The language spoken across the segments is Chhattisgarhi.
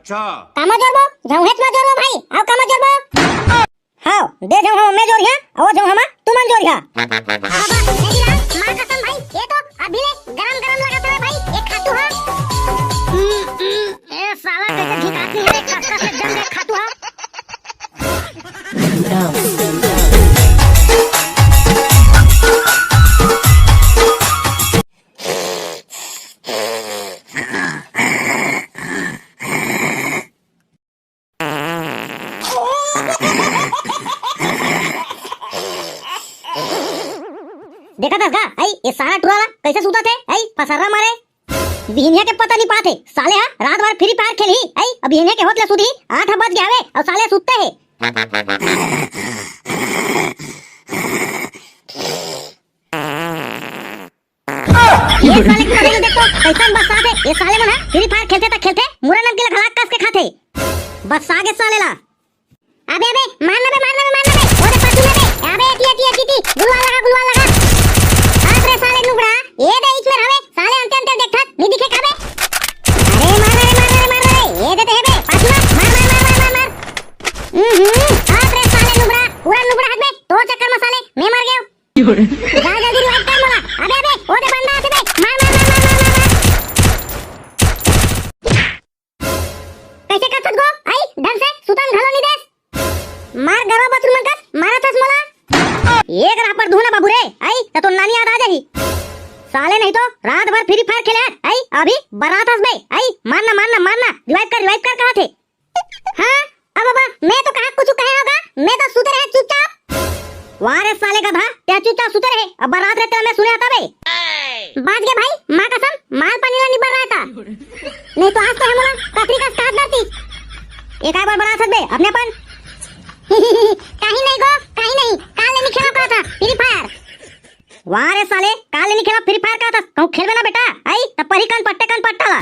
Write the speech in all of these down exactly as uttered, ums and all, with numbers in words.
अच्छा। कामा जोरबो, झौंहेच मा जोरबो भाई, अउ कामा जोरबो। हाव, दे झौंहा मैं जोरिहा, अउ झौंहा मा तुमन जोरिहा। बाबा, नहीं ला, माँ कसम भाई, ये तो अभी ले गरम गरम लगत हे भाई, ये खातू हा। हम्म, हम्म, ए साला कैसे झिकात नहीं है, कस कस के जम गया खातू हा। देखत हस गा, आई, ये सारा टुरा ला कैसे सुतत हे, आई, पसर्रा मारे। बिहनिया के पता नहीं पात हे, साले हा रात भर Free Fire खेलही, आई, अब बिहनिया के होत ले सुतही, आठ बज गया हवे, अउ साले सुतते हे। ये साले के साले देख तो, कैसन बस्सात हे। ये साले मन हा Free Fire खेलथे त खेलथे, मुरा नमकीन ला घला कस के खाथे। बस्सा गे साले ला। अबे, अबे, मार ना बे, मार ना बे, मार ना बे। ओ दे पाछू में बे। अबे, एती, एती, एती, एती। गुलवाल लगा, गुलवाल लगा। हाथ रे साले नुबड़ा। ये दे, इसमें रहे। साले अंते, अंते देखत, नहीं दिखे का बे? अरे, मार ना रे, मार ना रे, मार ना रे। ये दे, दे, हे बे। पाछू में। मार, मार, मार, मार, मार, मार। हम्म, हम्म। हाथ रे साले नुबड़ा। पूरा नुबड़ा हाथ में। तो चक्कर में साले, मैं मर गया। जा जल्दी revive कर मोला। अबे, अबे, ओ दे बंदा आथे बे। मार, मार, मार। कैसे करथस गो? आई, ढंग से सुतन घलो नहीं देस। मार गरवा बछरू मन कस, मारत हस मोला। एक रापड़ दूहूं ना बाबू रे, आई, त तो नानी याद आ जाही। साले नहीं तो रात भर Free Fire खेले, आई, अभी बर्रात हस बे, आई, मार ना, मार ना, मार ना, revive कर, revive कर, कहा थे। हाँ, अब बाबा, मैं तो कहाँ कुछ कहे होगा, मैं तो सुते रहे चुपचाप। वाह रे साले गधा, तें चुपचाप सुते रहे, अब बर्रात रहे तेला मैं सुने आता बे। बाच गे भाई, माँ कसम, माल पानी ला निबर रहा था। नहीं तो आज तो हमला कतरी का काट डरती। एक आय बार बर्रात बे, अपने अपन। कहीं नहीं गो, कहीं नहीं, काल नहीं खेला था Free Fire। वाह रे साले, काल नहीं खेला Free Fire का था, कहूँ खेलबे ना बेटा, आई, तब परी कान पट्टे कान पट्टा ला।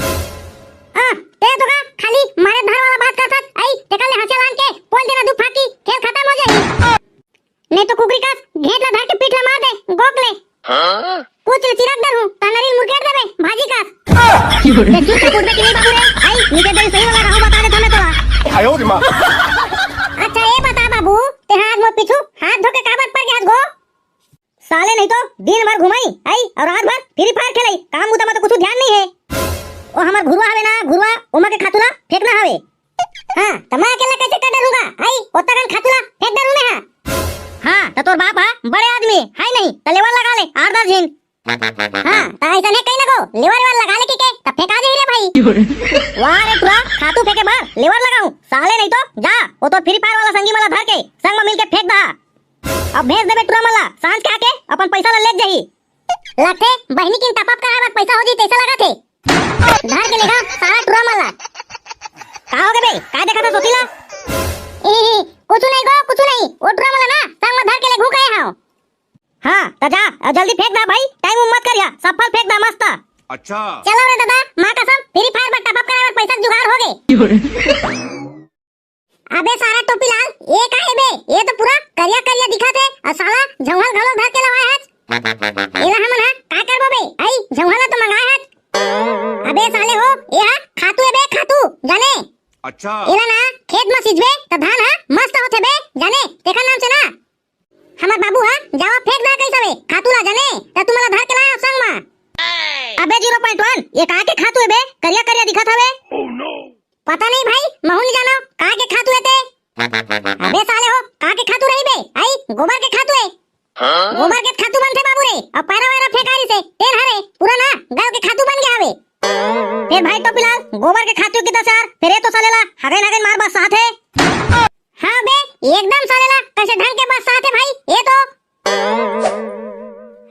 आ, ते तो का खाली मारे धार वाला बात करथस, आई, तेकर ले हंसिया लान के पोल देना दू फाकी, खेल खत्म हो जाही। नहीं तो कुकरी कस घेंट ला धर के पीठ ला मार दे, गोक ले। हाँ? कुछ ले चिरक डरहूं, तनरी मुरकेट देबे, भाजी कस। ते चुप से कूदबे कि नहीं बाबू रे? आई, नीचे दे सही वाला राहू बता देता मैं तोला। आयो रे माँ। अच्छा, ये बता बाबू, ते हाथ मोर पीछू, हाथ धो के काबर पर गया गो? साले नहीं तो दिन भर घुमाई, आई, अउ रात भर Free Fire खेलाई, काम बुता में तो कुछ ध्यान नहीं है। ओ हमर घुरुआ हवे ना, घुरुआ, ओमा के खातू ला फेंकना हवे। हाँ, त मैं अकेला कैसे कर डरूंगा? आई, ओतका कन खातू ला फेंक डरूं मैं, हाँ। हाँ, त तोर बाप हा बड़े आदमी, हाय नहीं, त लेवर लगा ले, आठ दस झिन। हाँ, त ऐसा नहीं कहीं ना को, लेवर वेवर लगा ले कि के, त फेंका दे रे भाई। वाह रे टुरा, खातू फेंके बर लेवर लगाऊं, साले नहीं तो, जा, ओ तोर Free Fire वाला संगी मन ला धर के, संग में मिल के फेंक दा। अब भेज देबे टुरा मन ला, सांझ के आके अपन पैसा ला लेत जाही। लगथे बहिनी किन top up कराए बर पैसा हो जी तैसा लगथे। धर के लेगा सारा टुरा मन ला। का हो गे बे? का देखत हस ओती ला? ई, कुछु नहीं गो, कुछु नहीं। ओ टुरा मन ला ना, संग में धर के लेगहूं कहे हंव। हाँ, त जा, अउ जल्दी फेंक दा भाई, time उम मत करिहा, सफल फेंक दा मस्त। अच्छा। चलो रे दादा, माँ कसम, Free Fire बर top up कराए बर पैसा जुगाड़ हो गे। अबे सारा टोपी लाल, ये का हे बे? ये तो पूरा करिया करिया दिखत हे, अउ साला झौंहल घलो धर के लवाए हस। एला हमन हा का करबो बे? आई झौंहल तो मंगाए हस। अबे साले हो, ये हा खातू हे बे, खातू, जाने? अच्छा। एला ना खेत म सिंचबे त धान हा मस्त होथे बे, जाने? तेखर नाम से ना हमर बाबू हा जावा फेंक दा कइस हवे खातू ला, जाने? त तुमन ला धर के लाए हंव संग म। अबे zero point one, ये का के खातू हे बे? करिया करिया दिखत हवे। पता नहीं भाई, महू नहीं जानो, का के खातू हे ते। अबे साले हो, का के खातू रही बे? आई, गोबर के खातू हे। गोबर के खातू बनथे बाबू रे, अउ पैरा वैरा फेंकारी से, तेन हरे, पूरा ना, गाय के खातू बन गया हवे। फेर भाई टोपी लाल, गोबर के खातू किथस यार, फेर ये तो साले ला, हगई नगई मार बस्साथे। हाँ बे, एकदम साले ला, कइसे ढंग के बस्साथे भाई, ये तो।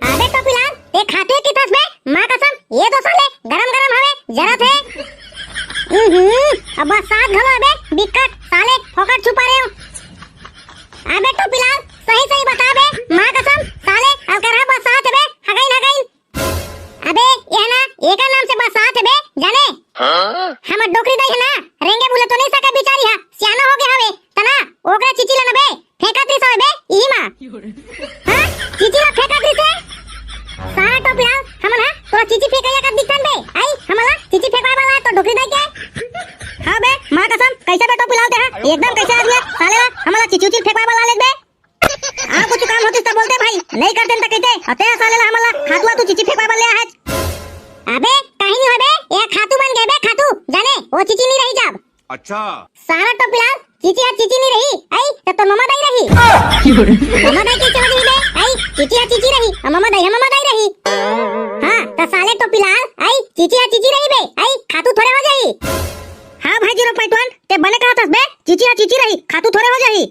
अबे टोपी लाल, ये खातू किथस बे? माँ कसम, ये तो साले गरम गरम हवे, जरत हे। हम्म, अब बस्सात घलो अबे, बिकट साले फोकट छुपा रहे हो। अबे टोपी लाल, सही सही बता बे, माँ कसम, साले अलकरहा बस्सात हे बे, हगइन हगइन। अबे, ये ना, एकर नाम से बस्सात हे बे, जाने? हाँ? हमर डोकरी दाई हे ना, रेंगे बुले तो नहीं सके बिचारी हा, सियाना हो गया हवे, तना, ओकरे चिची ला ना बे, फेंकत रिस हवे बे, इही मा। हाँ? चिची ला फेंकत रिस हे? सारा टोपी लाल, चिची फेंकवा बर ले आहच। अबे, काहीं नहीं होबे, ये खातू बन गए बे, खातू। जाने, वो चिची नहीं रही जाब। अच्छा। सारा टोपीलाल, चिची हा चिची नहीं रही, अई, त तोर ममा दाई रही। ममा दाई कइसे हो जाही बे? अई, चिची हा चिची रही, अउ ममा दाई हा ममा दाई रही। हाँ, त साले टोपीलाल, अई, चिची हा चिची रही बे, अई, खातू थोड़े हो जाही। हाँ भाई zero point one, ते बने कहत हस बे, चिची हा चिची रही, खातू थोड़े हो जाही।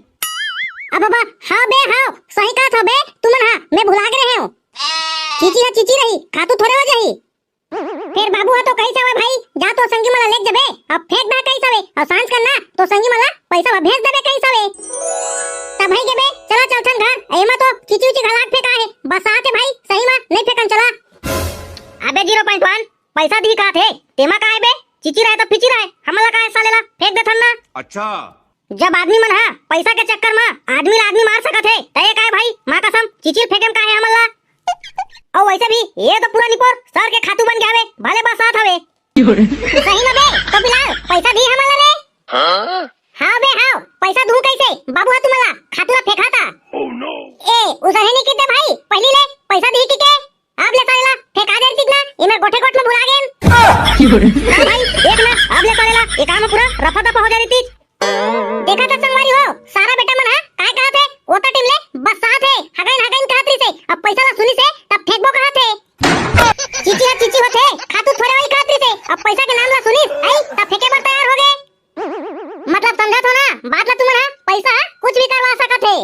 अब बाबा, हाँ बे, हाँ, सही कहत हो बे, तुमन हा, मैं भुला गे रहेंव। चिची हा चिची रही, खातू थोड़े हो जाही। फेर बाबू हा तो कहिस हवय भाई, जा तोर संगी मन ला लेके जबे, अब फेंक दे कहिस हवय, अउ सांझ कन ना तोर संगी मन ला पइसा ला भेज देबे कहिस हवय। त भाई गे बे, चला चलथन घर, एमा तो चिची उची घलाक फेंका हे, बरसात हे भाई, सही मा नइ फेंकन चला। अबे zero point one, पइसा दिही कहत हे, तेमा का हे बे, चिची रहे त फिची रहे, हमन ला का हे साले ला, फेंक देथन ना। अच्छा। जब आदमी मन हा पइसा के चक्कर मा आदमी ला आदमी मार सकत हे, त ये काय भाई, माँ कसम, चिची ल फेंके म का हे हमन ला? अउ वइसे भी ये तो पूरा निपोर सर के खातू बन गे हवे, भले बरसात हवे। सही म बे, टोपीलाल, पइसा दिही हमन ला रे। हाँ बे, हाँ, पइसा दूँ कइसे? बाबू हा तुमन ला खातू ला फेंकात। ए, उसने नहीं किते भाई, पहिली ले पइसा दिही कि के? अब ले साले ला फेंका दे रतिस ना, एमे गोठे गोठ में भुला गेन। हाँ भाई, देख ना, अब ले साले ला, ये काम पूरा रफा दफा हो जा रतिस। देखा था संगवारी हो, सारा बेटा मन हा काय कहत हे, ओता टीम ले बरसात हे, हगइन हगइन कहत रहिस हे, अब पइसा ला सुनिस हे, तब फेंकबो कहत हे। चिची हा चिची होथे, खातू थोड़े होही कहत रहिस हे, अब पइसा के नाम ला सुनिस, अई, तब फेंके बर तैयार हो गे। मतलब समझत हो ना, बात ला तुमन हा, पइसा हा कुछ भी करवा सकत हे।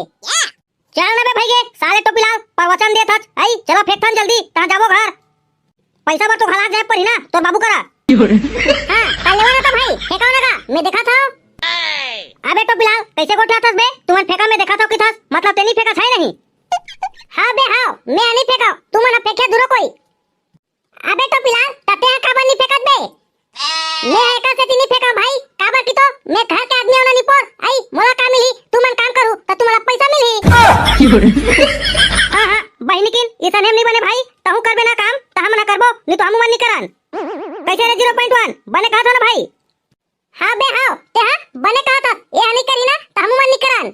चल ना बे भइगे, साले टोपीलाल, प्रवचन देत हच। अई, चला फेंकथन जल्दी, तहाँ जाबो घर। पइसा बर तो घलाक जाए परही ना, तोर बाबू करा। हाँ, त लेवा ना त भाई, फेंकाव ना का, मैं देखत हँव। अबे टोपीलाल, कइसे गोठियाथस बे? तुमन फेंका मैं देखत हँव किथस, मतलब तें नइ फेंकस हे नहीं? हाँ बे हाँ, मैं नइ फेंकाव, तुमन हा फेंकिया दूनो कोई। अबे टोपीलाल, त तें हा काबर नइ फेंकत बे? मैं हा एकर सेती नइ फेंकाव भाई, काबर कि तो मैं घर के आदमी हँव ना निपोर, अई मोला का मिलही, तुमन काम करहू त तुमन ला पइसा मिलही। हाँ हाँ, बहिनी किन, इसने म नइ बने भाई, तहूँ करबे ना काम, त हमन हा करबो, नइ तो हमू मन नइ करन। कइसे रे zero point one, बने कहत हँव ना भाई? हाँ बे हाँ, तें हा बने कहत हस, ए हा नइ करही ना, त हमू मन नइ करन।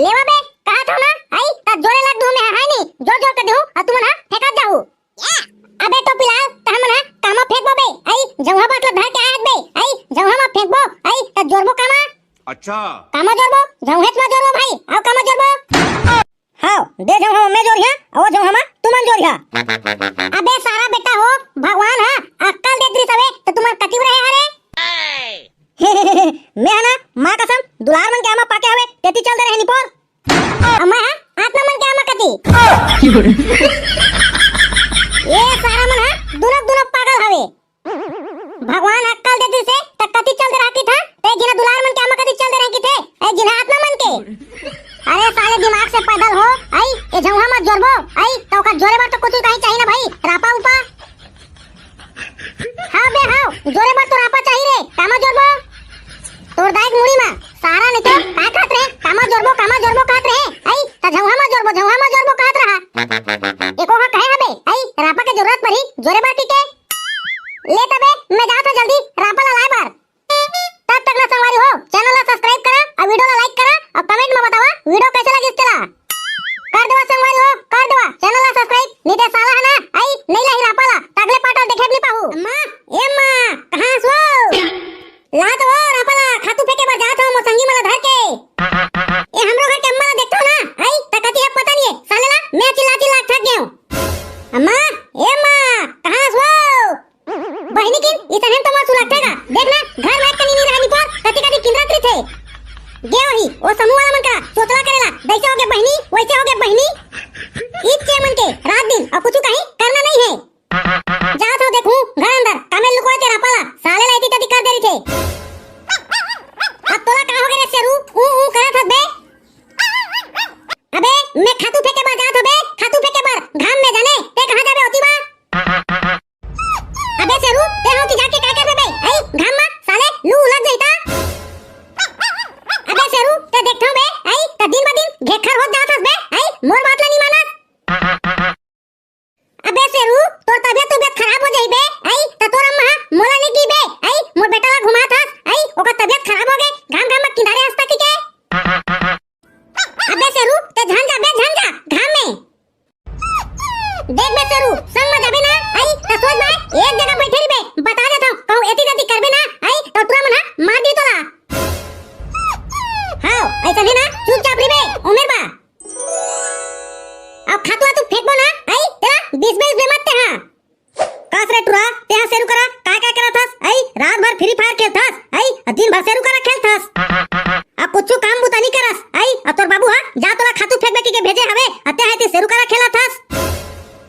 लेवा बे, कहत हँव ना, अई, त जोरे लाग दूँ मैं हा, हे नी, जोर जोर के देहूँ, अउ तुमन हा फेंकत जाहू। अबे टोपीलाल, त हमन हा कामा फेंकबो बे, अई, झउहा बात ला धर के आए हस बे, अई, झउहा मा फेंकबो, अई, त जोरबो कामा। अच्छा। कामा जोरबो, झउहेच मा जोरबो भाई, अउ कामा जोरबो। हाँ, दे झउहा मा मैं जोरिहँव, अउ झउहा मा तुमन जोरिहा। अबे सारा बेटा हो, भगवान हा अक्कल देत रिहिस हवे, त तुमन कति बर रहे हरे? मैं हा ना, माँ कसम, दुलार मन के आमा पाके हवे, तेती चल दे रहे निपोर। अउ मैं हा आत्मा मन के आमा कति। ये सारा मन हा दुनो दुनो पागल हवे। भगवान अक्कल दे दिस हे, त कति चल दे रहा किथे, ते जिना दुलार मन के आमा कति चल दे रहा किथे, ए जिना आत्मा मन के। अरे साले दिमाग से पैदल हो, अई, ए झउहा मा जोरबो, अई, त ओकर जोरे बर तो कुछ कहीं चाहिए ना भाई, रापा उपा। हाँ बे हाँ, जोरे बर तो रापा चाहिए रे, कामा जोरबो? तोर दाई के मुड़ी मा, सारा नहीं तो, का कहत रहे, कामा जोरबो, कामा जोरबो कहत रहे, अई, त झउहा मा जोरबो, झउहा मा जोरबो कहत रहा। एको हा कहे हबे, अई, रापा के जरूरत परी, जोरे बर टिके। ले तबे, मैं जात हँव जल्दी रापा ला लाए बर। तब तक ला संगवारी हो, channel ला subscribe करा अउ video ला like करा अउ comment मा बतावा video कइसे लगिस तेला। कर देवा संगवारी हो, कर देवा channel ला subscribe, नइ ते साला हा ना, अई नइ लाही रापा ला, त अगले part ला देखे बर नइ पाहू। अम्मा, ए अम्मा, कहाँ हस वो? ला तो वो रापा ला, खातू फेंके बर जात हँव मोर संगी मन ला धर के। ए हमरो घर के अम्मा ला देखथव ना, अई त कति हे पता नइ हे, साले ला मैं चिल्ला चिल्ला के थक गेंव। अम्मा, ए अम्मा, कहाँ हस वो? बहिनी किन, इसने तो मोर सुलगथे गा। देख ना, घर में एक कनी नइ रहा निपोर, कति कति किंदरत रहिथे। गे होही, ओ समूह वाला मन करा, चोचला करेला, जइसे होगे बहिनी, वइसे होगे बहिनी। इच्चे मन के, रात दिन, अउ कुछु कहीं करना नइ हे। जात हँव देखहूँ, घर अंदर, कामे लुकोय ते रापा ला, साले ला एती तती कर दे रहिथे। अब तोला का होगे रे शेरू, ऊ ऊ करत हस बे? अबे, मैं खातू फेंके बर जात हँव बे, खातू फेंके बर, घाम में जाने, ते कहाँ जाबे ओती बा? अबे शेरू, ते हो कि जाके काय करबे बे? अई, घाम मा, साले, लू लग जाही ता। अबे शेरू, ते देखथव बे, अई, त दिन ब दिन घेखर होत जात हस बे, अई, मोर बात ला नइ मानस। अबे शेरू, तोर तबियत, तबियत खराब हो जाही बे, अई, त तोर अम्मा हा मोला नइ कही बे, अई, मोर बेटा ला घुमात हस, अई, ओकर तबियत खराब हो गे, घाम घाम मा किंदारे हस ता कि के? अबे शेरू, ते झन जा बे, झन जा, घाम में। देख बे शेरू, कास रे टुरा, तेहा सेरू करा काय काय करत हस? अई, रात भर Free Fire खेलथस, अई, अउ दिन भर सेरू करा खेलथस। अब कुछु काम बुता नहीं करस, अई, अउ तोर बाबू हा जा तोला खातू फेंकबे कहिके भेजे हवे, अउ तेहा ते सेरू करा खेलत हस।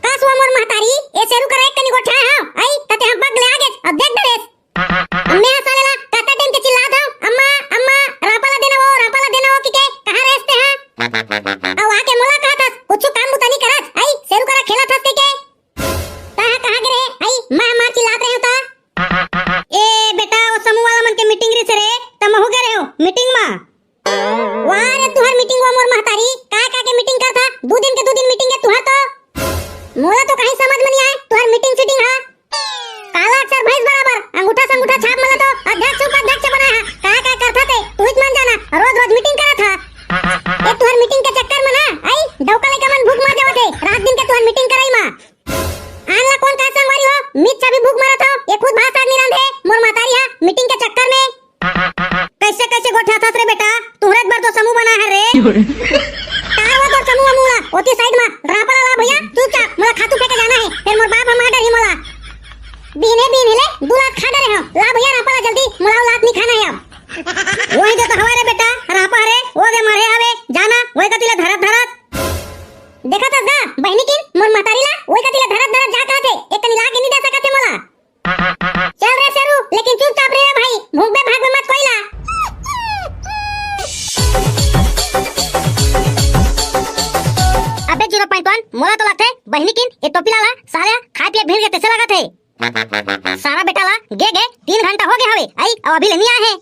कास वो मोर महतारी, ए सेरू करा एक कनी गोठियाए हव, अई, त तेहा बग ले आगेस, अब देख डरेस। अम्मे हा साले ला कतका टाइम के चिल्लात हव, "अम्मा, अम्मा, रापा ला देना वो, रापा ला देना वो," कहिके, कहाँ रेहेस तेहा? अउ आके मोला कहत हस, कुछु काम बुता नहीं करस, अई, सेरू करा खेलत हस कहिके। तैं हा कहाँ गे रहे? अई, मैं मार चिल्लात रहे हूँ ता। ए बेटा, वो समूह वाला मन के meeting रहिस रे, त महू गे रहे हूँ meeting मा। वाह रे, तुहर meeting वो मोर महतारी, काय काय के meeting करथा? दू दिन के दू दिन meeting हे तुहर तो। मोला तो कहीं समझ में नहीं आए, तुहर meeting fitting हा। काला अक्षर भैंस बराबर, अंगूठा से अंगूठा छाप मला तो अध्यक्ष उपाध्यक्ष बनाए हा। काय काय करथा ते, तू ही मन जाना, रोज रोज meeting करत हा। ए तुहर meeting के चक्कर में ना, अई, डौका लइका मन भूख मर जावत हे, रात दिन के तुहर meeting कराई मा। आन ला कोन का संगवारी हो, मिर्च अभी भूख मरत हो, ये खुद भात साग नहीं रांधे, मोर महतारी हा meeting के चक्कर में। कैसे कैसे गोठियाथस रे बेटा, तुहरे बर तो समूह बना है रे। का हुआ तोर समूह वमूह ला? ओती side मा रापा ला ला भैया, चुपचाप मोला खातू फेंके जाना है, फिर मोर बाप हा मार डरही मोला। बीने बीने ले दू लात खा डरे हो, ला भैया रापा ला जल्दी, मोला लात नहीं खाना है अब। वही दे तो हवा रे बेटा, रापा रे, वो दे मारे हवे, जाना, वही कती ला धरत धरत। देखत हस गा, बहिनी किन, मोर महतारी ला, वही कती ला धरत धरत जा कहत हे, एक कनी ला के नहीं दे सकत हे मोला। चल रे सेरू, लेकिन चुपचाप रे भाई, भूख बे भाग में मत कोई ला। अबे zero point one, मोला तो लगथे, बहिनी किन, ये टोपी ला ला, साले खाए पिए भीड़ के तैसे लगत हे। सारा बेटा ला गे गे तीन घंटा हो गया हवे, अई, अउ अभी ले नहीं आए हे।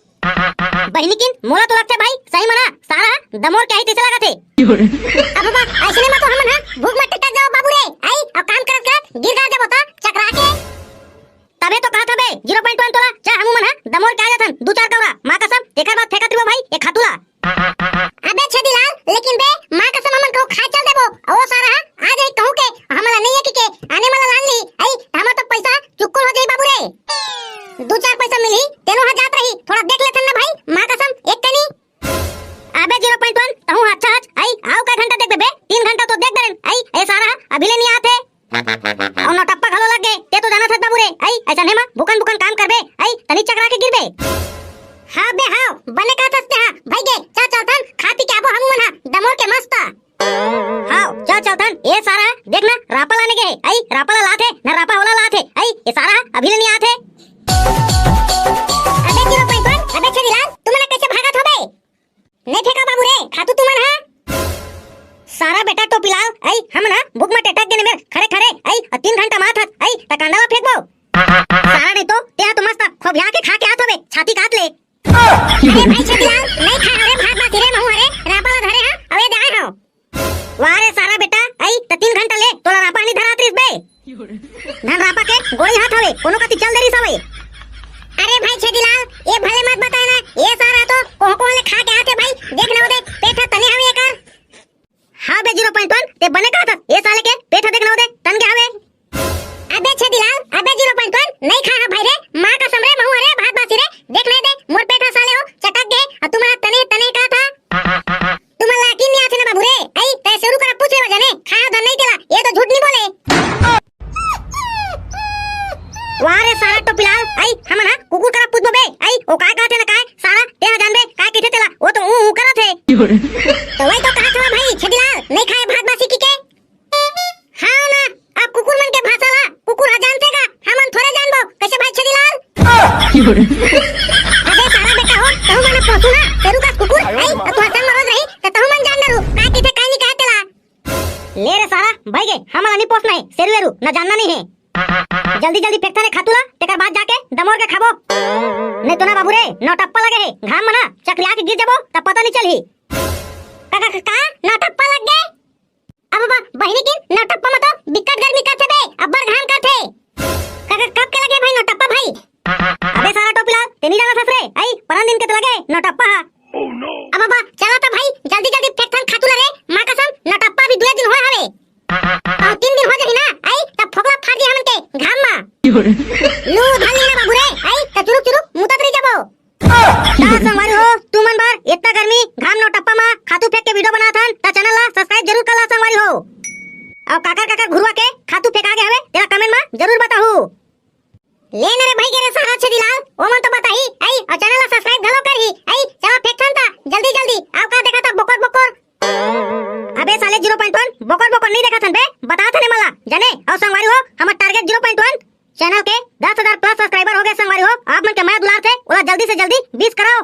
बहिनी किन, मोला तो लगथे भाई, सही मना, सारा दमोर के आही तैसे लगत हे। अब बाबा, ऐसने मा तो हमन हा भूख मा टटक जाओ बाबू रे, अई, अउ काम करत करत गिर गा जाबो ता चकरा के। तबे तो कहत हबे, zero point one तोला, चल हमू मन हा दमोर के आ जाथन, दू चार कौरा, माँ कसम, तेकर बाद फेंकत रहिबो भाई, ये खातू ला। अबे छेदीलाल, लेकिन बे, माँ कसम हमन कहूँ खाए चल देबो, अउ वो सारा हा, आ जाही कहूँ के, हमला नहीं है कि के, आने वाला लान ली, अई, हमर तो पैसा चुक्कुर हो जाही बाबू रे। दू चार पैसा मिलही, तेनो हा जात रही, थोड़ा देख लेथन ना भाई, माँ कसम, एक कनी। अबे zero point one, तहूँ अच्छा हच, अई, अउ का घंटा देख बे, तीन घंटा तो देख डरेन, अई, ए सारा हा, अभी ले नहीं आत हे। अउ नौटप्पा घलो लग गे, ते तो जानत हस बाबू रे, अई, अइसने मा भुकन भुकन काम करबे, अई, तनी चकरा के गिरबे। हाँ बे हाँ, बने कहत हस ते हाँ, भई गे, चल चलथन, खा पी के आबो हमू मन हा, दमोर के मस्त। हाँ, चल चलथन, ए सारा, देख ना, रापा लाने गे हे, अई, रापा ला लात हे, ना रापा ओला लात हे, अई, ए सारा, अभी ले नहीं आत हे। अबे zero point one, अबे छेदीलाल, तुमन कैसे भागत हो बे? नहीं फेंका बाबू रे, खातू तुमन हा। सारा बेटा टोपीलाल, अई, हमन हा भूख मा टेटक गेन मेर, खड़े खड़े, अई, अउ तीन घंटा मा आथस, अई, त कांदा ला फेंकबो। सारा नहीं तो, तेहा तो मस्त खोबिया के खा के आत होबे, छाती काट ले। अरे भाई छेदीलाल, नहीं खाए हरे भात बासी रे, महू हरे, रापा ला धरे हा, अउ ये दे आए हो। वाह रे सारा बेटा, अई, त तीन घंटा ले, तोला रापा नहीं धरात रिस बे। धन रापा के गोली हाथ हवे, कोनो कति चल दे रिस हवे। अरे भाई छेदीलाल, ये भले मत बताए ना, ये सारा तो कोह कोह ले खा के आथे भाई, देख ना वो दे, पेट ह तने हवे एकर। हाँ बे zero point one, ते बने कहत हस, ये साले के पेट ह देख ना वो दे, तन के हवे। अबे छेदीलाल, अबे zero point one, नहीं खा हा भाई रे, माँ कसम रे, महू रे, भात बासी रे, देख नहीं दे, मोर पेट ह साले हो, चटक गे, अउ तुमन तने, तने कहत हा। तुमन ला यकीन नहीं आथे ना बाबू रे, अई, ते सेरू करा पूछ लेवा जाने, खाए हो धन नहीं तेला, ये तो झूठ नहीं बोले। वाह रे सारा टोपीलाल, अई, हमन हा कुकुर करा पूछबो बे, अई, ओ काय कहथे ना काय, सारा, तेहा जानबे, काय कहिथे तेला, वो तो ऊ, ऊ करत हे। तो वही तो कहत हवा भाई, छेदीलाल, नहीं खाए भात बासी कहिके। हाँ ना, अब कुकुर मन के भाषा ला, कुकुर हा जानथे का, हमन थोड़े जानबो, कैसे भाई छेदीलाल? अबे सारा बेटा हो, तहू मन पोसू ना, सेरू कस कुकुर, अई, अउ तुहर संग मा रोज रही, त तहू मन जान डरू, काय कहिथे, काय नहीं कहे तेला। ले रे सारा, भई गे, हमन ला नहीं पोसना हे, सेरू एरू, ना जानना नहीं हे। जल्दी जल्दी फेंकथन ए खातू ला, तेकर बाद जाके दमोर के खाबो। नहीं तो ना बाबू रे, नौटप्पा लगे हे, घाम मा ना, चकरिया के गिर जाबो, त पता नहीं चलही। का, का, का, का? नौटप्पा लग गे? अब बाबा, बहिनी किन, नौटप्पा मा तो बिकट गर्मी करथे बे, अब्बड़ घाम करथे। का, का, कब के लगे भाई नौटप्पा भाई? अबे सारा टोपीलाल, ते नहीं जानत हस रे, अई, परन दिन के तो लगे, नौटप्पा हा। अब बाबा, चला त भाई, जल्दी जल्दी फेंकथन खातू ला रे, माँ कसम, नौटप्पा अभी दुए दिन होए हवे। अउ तीन दिन हो जाही ना, अई, तब फोकला फाट जाही हमन के, घाम मा। लू धर ली ना बाबू रे, अई, त चुरुक चुरुक मुतत रही जाबो। का संगवारी हो, तुमन बर इतना गर्मी, घाम नौटप्पा मा खातू फेंक के video बनाथन, त channel ला subscribe जरूर कर ला संगवारी हो। अउ काकर काकर घुरुवा के खातू फेंका गे हवे, तेला comment मा जरूर बताहू। ले न रे भाई गे रे सारा छेदीलाल, ओमन तो बताही, अई, अउ channel ला subscribe घलो करही, अई, चला फेंकथन ता, जल्दी जल्दी, अउ का देखत हा बोकर बोकर। अबे साले zero point one, बोकर बोकर नहीं देखत हन बे, बतात हन एमन ला, जाने, अउ संगवारी हो, हमर target zero point one, channel के दस हजार plus subscriber हो गे संगवारी हो, आप मन के मया दुलार से, ओला जल्दी से जल्दी wish कराओ।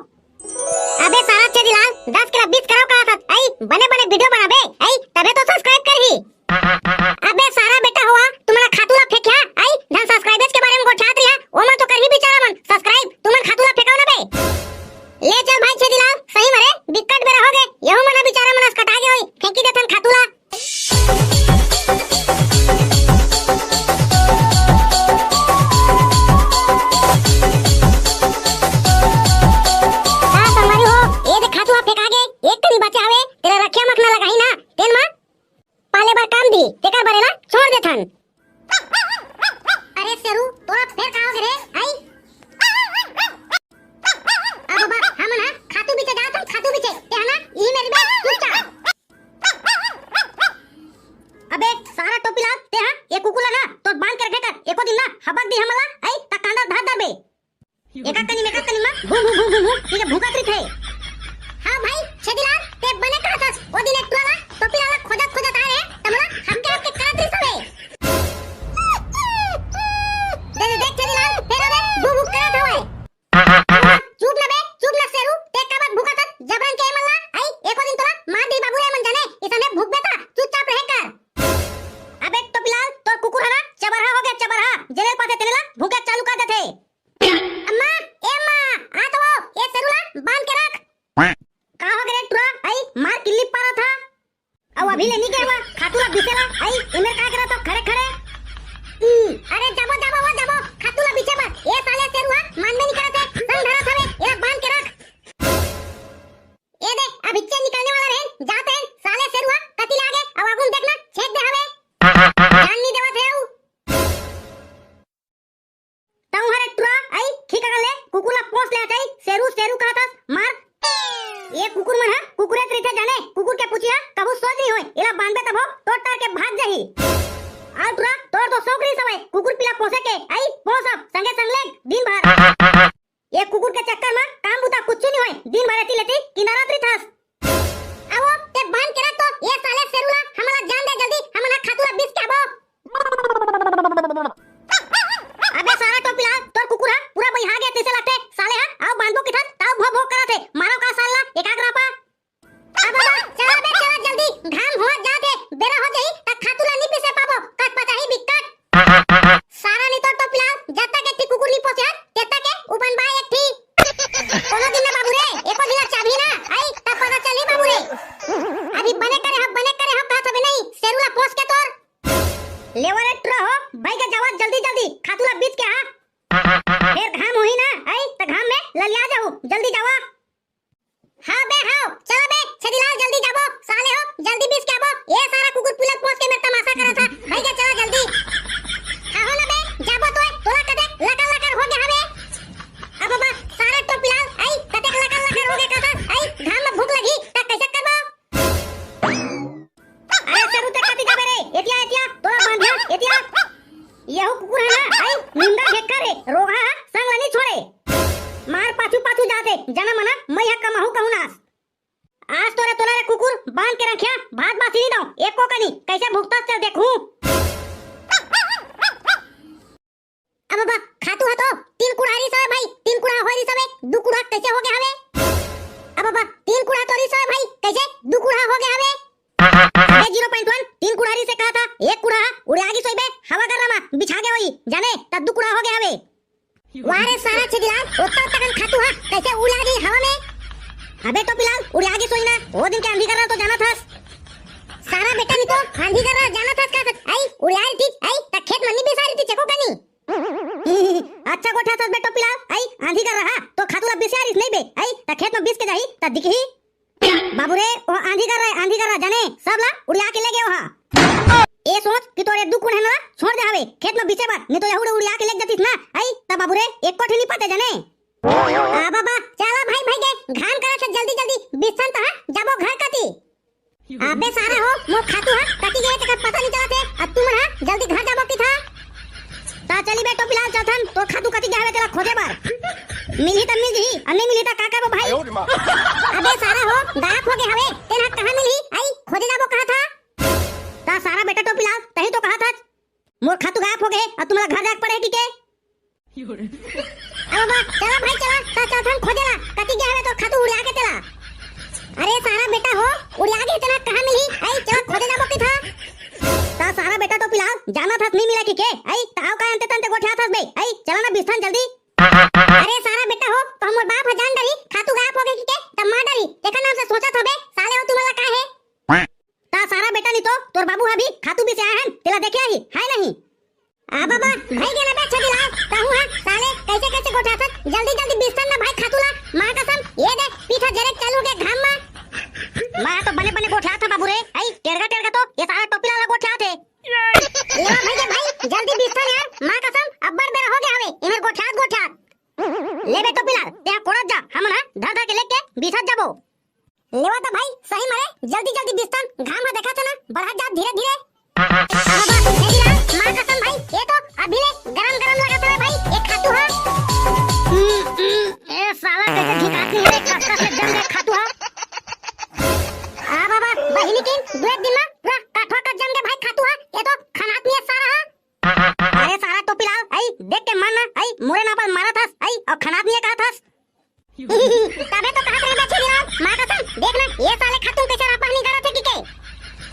अबे सारा छेदीलाल, दस के ला wish कराओ कहत हस, अई, बने बने video बनाबे, अई, तभे तो subscribe करही। अबे सारा बेटा होवा, तुमन खातू ला फेंकिहा, अई, धन subscribers के बारे में गोठियात रिहा, ओमन तो करही बिचारा मन subscribe, तुमन खातू ला फेंकाओ ना बे। ले चल भाई छेदीलाल, सही में रे, बिकट बेरा हो गे, यहू मन बिचारा मन असकटा गे होई, फेंकी देथन खातू ला। का संगवारी हो, ए दे खातू ह फेंका गे, एक कनी बचे हवे, तेला रखिया मखना लगाही ना, तेन म पाले बर काम दी, तेकर बर एला छोड़ देथन। अरे शेरू, तोला फेर का हो गे रे? आई। आ बाबा, हमन ह खातू बीचे जात हन, खातू बीचे। ते ह ना, इही मेर बे, चुपचाप। अबे, सारा टोपीलाल, ते ह, ए कुकुर ला ना, तोर बांध के रखे कर, एको दिन ना, हबक दी हमन ला, आई, त कांदा धार दर बे। एका कनी में, एका कनी में, भू, भू, भू, भू, भू, ठीक है, भूकत रहिथे। हाँ भाई, छेदीलाल, ते बने कहत हस, ओ दिन एक टुरा ला, टोपीलाल ला खोजत, खोजत आए रे, त मोला हबके, हबके करत रहिस हवे। दे, दे, देख छेदीलाल, फेर अबे भू, भू करत हवय। चुप ना बे, चुप ना शेरू, ते काबर भूकत हस, जबरन के एमन ला, आई, एको दिन तोला मार दी बाबू रे मन जाने, इसने भूकबे त, चुपचाप रहे कर। अबे टोपीलाल, तोर कुकुर ह ना, चबरहा हो गे, चबरहा, जेने ल पाथे तेने ला भूके चालू कर देथे। अम्मा, ए अम्मा, आ तो वो, ए शेरू ला बांध के रख। का हो गे रे टुरा? आई, मार किल्ली पारा था। अउ अभी ले नी गे हवा, खातू ला बिसे ला, आई, एमेर का करत हो खड़े खड़े? हम्म, अरे जाबो, जाबो, वो जाबो, खातू ला बिसे बर। ए साले शेरू हा, मानबे नी करत हे, संग धरत हवे, एला बांध के रख। ए दे, अभी चेन निकलने वाला रहे, जात रहे, साले शेरू हा, कति लागे, अउ आगू में देखना, छेद दे हवे। जान नी देवत हे अउ। तऊ हरे टुरा, आई, ठीक अगल ले, कुकुर ला पोंस ले, आई, शेरू, शेरू कहत हस, मार। ए कुकुर मन ह, कुकुरे त रहिथे जाने, कुकुर के पूछी ह, कभू सोझ नहीं होय, एला बांधबे तभो, तोर तर के भाग जाही। आ टुरा, तोर तो शौक रहिस हवय, कुकुर पीला पोंसे के, आई, पोंस अब, संगे संग ले, दिन भर। ए कुकुर के चक्कर म काम बुता कुछु नहीं होय, दिन भर एती लेती किंदारत रहिथस। आवो, ते बांध के रख तो, ए साले शेरू ला, हमला जान दे जल्दी, हमन ह खातू ला बिस के आबो। अबे सारा टोपीलाल, तोर कुकुर ह पूरा बइहा गे तइसे लगथे, साले ह, अउ बांधबो किथस, तउ भो भो करत हे, मारो का साल ला, एकाग्र पा। अब बाबा, चला बे, चला जल्दी, घाम होवत जात हे, बेरा हो जाही, त खातू ला नी पीसे पाबो, कत पचाही बिकट। सारा नी तो टोपीलाल, जब तक एक ठी कुकुर नी पोसे हस, तब तक के उपन बा एक ठी। कोनो दिन ना बाबू रे, एको दिन ला चाबही ना, आई, तब पता चली बाबू रे। अभी बने करे हव, बने करे हव, कहत हबे नहीं, शेरू ला पोस के तोर। लेवा रे टुरा हो, बई के जावा जल्दी जल्दी, खातू ला बीच के हा। फेर घाम होही ना, आई, त घाम में ललिया जाहू, जल्दी जावा। हाँ बे, हाँ, चला बे, छेदीलाल जल्दी जाबो, साले हो, जल्दी बीस के आबो, ए सारा कुकुर पीला पोंस के मेर तमाशा करत हा, भई गे चला जल्दी। हाँ हो ना बे, जाबो तो, तोला कते लकर लकर हो गे हवे। अब बाबा, सारा टोपीलाल, आई, कते लकर लकर हो गे कथा, आई, घाम में भूख लगी, त कैसे करबो? अरे शेरू ते कति जाबे रे, एतिया, एतिया, तोला बांधिया, एतिया। यहू कुकुर ह ना, आई, निंदा घेक्खा रे, रोगहा ह, संग ल नी छोड़े। मार पाछू पाछू जाथे, जना मना, मई ह कमाहू कहूं नास। आज तोरे तोला रे कुकुर, बांध के रखिया, भात बासी नी दंव, एको कनी, कैसे भुगतस चल देखहूं। अब बाबा, खातू ह तो, तीन कुड़हा रिस हवे भाई, तीन कुड़हा होय रिस हवे, दू कुड़हा कैसे हो गे हवे? अब बाबा, तीन कुड़हा तो रिस हवे भाई, कैसे दू कुड़हा हो गे हवे? अबे zero point one, तीन कुड़हा रिस हे कहा था, एक कुड़हा उड़िया गिस होही बे, हवा गर्रा मा बिछा गे होही, जाने, त दू कुड़हा हो गे हवे। वाह रे सारा छेदीलाल, ओत्ता तकन खातू ह, कैसे उड़िया गे हवा में? अबे टोपीलाल, उड़िया गिस होही ना, ओ दिन के आंधी गर्रा तो जानत हस। सारा बेटा नी तो, आंधी गर्रा जानत हस का, आई, उड़िया रितिस, आई, त खेत म नी बिसा रितिस एको कनी। अच्छा गोठियाथस बे टोपीलाल, आई, आंधी गर्रा ह, तो खातू ला बिसिया रिस नहीं बे, आई, त खेत म बिस के जाही, त दिखही। बाबू रे, ओ आंधी गर्रा, आंधी गर्रा, जाने, सब ला उड़िया के ले गे ओहा। ए सोच कि तोरे दू कुड़हा ला छोड़ दे हवे, खेत म बिसे बर, नहीं तो यहू उड़िया के ले जतिस ना, आई, त बाबू रे, एको ठी नी पाते जाने। आ बाबा, चला भाई, भई गे, घाम करत हे जल्दी जल्दी, बिसथन त ह, जाबो घर कती। अबे सारा हो, मोर खातू ह, कती गे तेकर पता नी चलत हे, अब तुमन ह, जल्दी घर जाबो किथा। त चली बे टोपीलाल, चलथन, तोर खातू कति गे हवे तेला खोजे बर। मिलही त मिल जही, अउ नइ मिलही त का करबो भाई? अबे सारा हो, गायब हो गे हवे, तेन ह कहाँ मिलही? आई, खोजे जाबो कहा था। त सारा बेटा टोपीलाल, तही तो कहा था, मोर खातू गायब हो गे, अब तुमला घर जाके पड़े कि के? अरे बा, चला भाई चला, त चलथन खोजे ला, कति गे हवे तोर खातू उड़िया के तेला। अरे सारा बेटा हो, उड़िया गे तेला कहाँ मिलही? आई, चला खोजे जाबो कि था। त सारा बेटा टोपीलाल, जाना था नहीं मिला कि के? आई, त आव का अंते तंते गोठिया थस बे? आई, चला ना बिस्थन जल्दी। अरे सारा बेटा हो, तो हमर बाप ह जान डरी, खातू गायब हो गे कि के, त मार डरी, तेखर नाम से सोचत हबे, साले हो तुमला का हे? त सारा बेटा नी तो, तोर बाबू ह भी खातू बिसे आए हन, तेला देखे आही, है नहीं? आ बाबा, भाई गेला बे छेदीलाल, कहूँ है, साले, कैसे कैसे गोठियाथस, जल्दी जल्दी बिस्थन ना भाई खातू ला, माँ कसम, ये दे, पीठा जरे चालू के घाम मा। मैं तो बने बने गोठियात था बाबू रे, आई, टेरगा टेरगा तो, ये सारा टोपीलाल गोठियात हे। लेवा भाई के भाई, जल्दी बिस्थन यार, माँ कसम, अब्बड़ बेरा हो गे हवे, इमेर गोठियात गोठियात। ले बे टोपीलाल, तेहा कोड़त जा, हमन ह धर धर के लेके बिसत जाबो। लेवा त भाई, सही मारे, जल्दी जल्दी बिस्थन, घाम ह देखत हे ना, बढ़त जात धीरे धीरे। बाबा, छेदीलाल, माँ कसम भाई, ये तो अभी ले गरम गरम लगत हवे भाई, ये खातू ह। हम्म, हम्म, ए साला कैसे झिकात नहीं है, कस कस ले जम गे खातू ह। आ बाबा, बहिनी किन, दू एक दिन मा पूरा कठवा कस जम गे भाई खातू ह, ये तो खनात नहीं है सारा ह। अरे सारा टोपीलाल, आई, देख के मन ना, आई, मोरे नापल मारत हस, आई, अउ खनात नहीं है कहत हस। तभे तो कहत रहे बे छेदीलाल, माँ कसम, देख ना, ये साले खातू कैसे रापा नहीं करत हे कि के।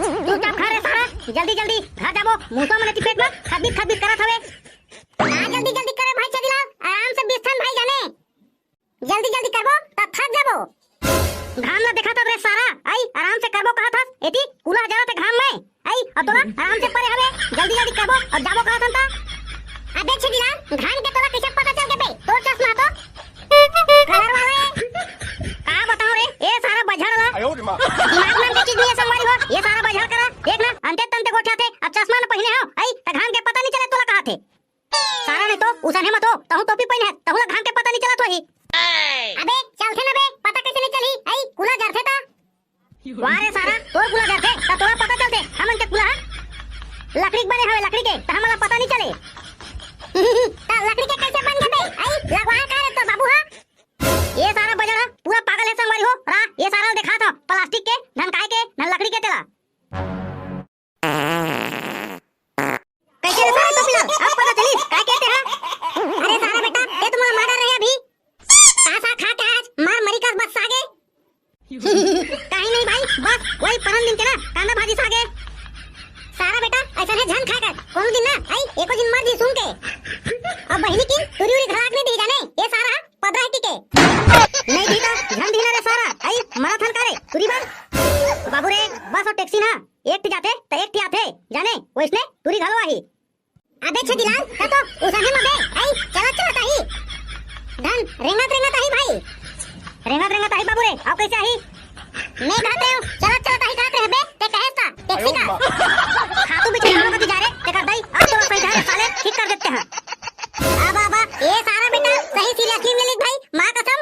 चुपचाप खा रे सारा, जल्दी जल्दी घर जाबो, मूसवा मन के पेट मा खदबित खदबित करत हवे। ना जल्दी जल्दी करे भाई छेदीलाल, आराम से बिस्थन भाई जाने। जल्दी जल्दी करबो त थक जाबो। घाम ला देखत हस रे सारा, आई आराम से करबो कहत हस, एती कूला जरत हे घाम में, आई अब तोला आराम से परे हवे, जल्दी जल्दी करबो अउ जाबो कहत हन त। अबे छेदीलाल, घाम के तोला कैसे पता चल गे बे? तोर चश्मा तो कलर वाला हे। का बताओ रे, ए सारा बझड़ ला। दिमाग नाम के चीज नहीं है संगवारी हो, ये सारा बझड़ करा, देख ना, अंते तंते गोठियाथे, अब चश्मा न पहिने हो, आई त घाम के पता नहीं चले तोला कहा थे। सारा नहीं तो, उसने मत हो, तहूँ टोपी पहिने है, तहूँ ला घाम के पता नहीं चलत होही। अबे, चलथे ना बे, पता कैसे नहीं चली? आई, कूला जरथे ता। वाह रे सारा, तोर कूला जरथे, ता तोला पता चलथे, हमन के कूला ह लकड़ी के बने हवे, लकड़ी के, ता हमन ला पता नहीं चले। ता लकड़ी के कैसे बन गे बे? आई, लगवा का रे तोर बाबू ह? ये सारा बजड़ ह, पूरा पागल है संगवारी हो, रा, ये सारा देखा था, प्लास्टिक के, धन काय के, धन लकड़ी के तेला। कैसे रे सारा टोपीलाल? अब पता चलिस, काय कहते हैं? अरे सारा बेटा, ते तो मोला मार रहे अभी। का सा खा के आज मार मरी कस बस सागे। कहीं नहीं भाई, बस वही परन दिन के ना कांदा भाजी सागे। सारा बेटा, ऐसा है झन खा कर, कोनो दिन ना, आई, एको दिन मर जी सुन के। अब बहिनी की टुरी उरी घराक नहीं दी जाने, ये सारा पदरा है टिके। नहीं दी तो झन दी ना रे सारा, आई, मरा थन का रे, टुरी बार। बाबू रे, बस और टैक्सी ना, एक ठी जाथे, त एक ठी आथे, जाने, वइसने टुरी घलो आही। अबे छेदीलाल, त तो उसने मबे, आई, चलत चलत आही। धन, रेंगत रेंगत आही भाई। रेंगत रेंगत आही बाबू रे, अउ कैसे आही? मैं कहते हूँ, चलत चलत आही कहत रहे बे, ते कहे सा, टैक्सी का। खातू बिछे वालों का जा रे, तेकर दाई, अब तो सही जा रे साले, ठीक कर देते हैं। अब, अब, ये सारा बेटा, सही सीरियसली मिली भाई, माँ कसम।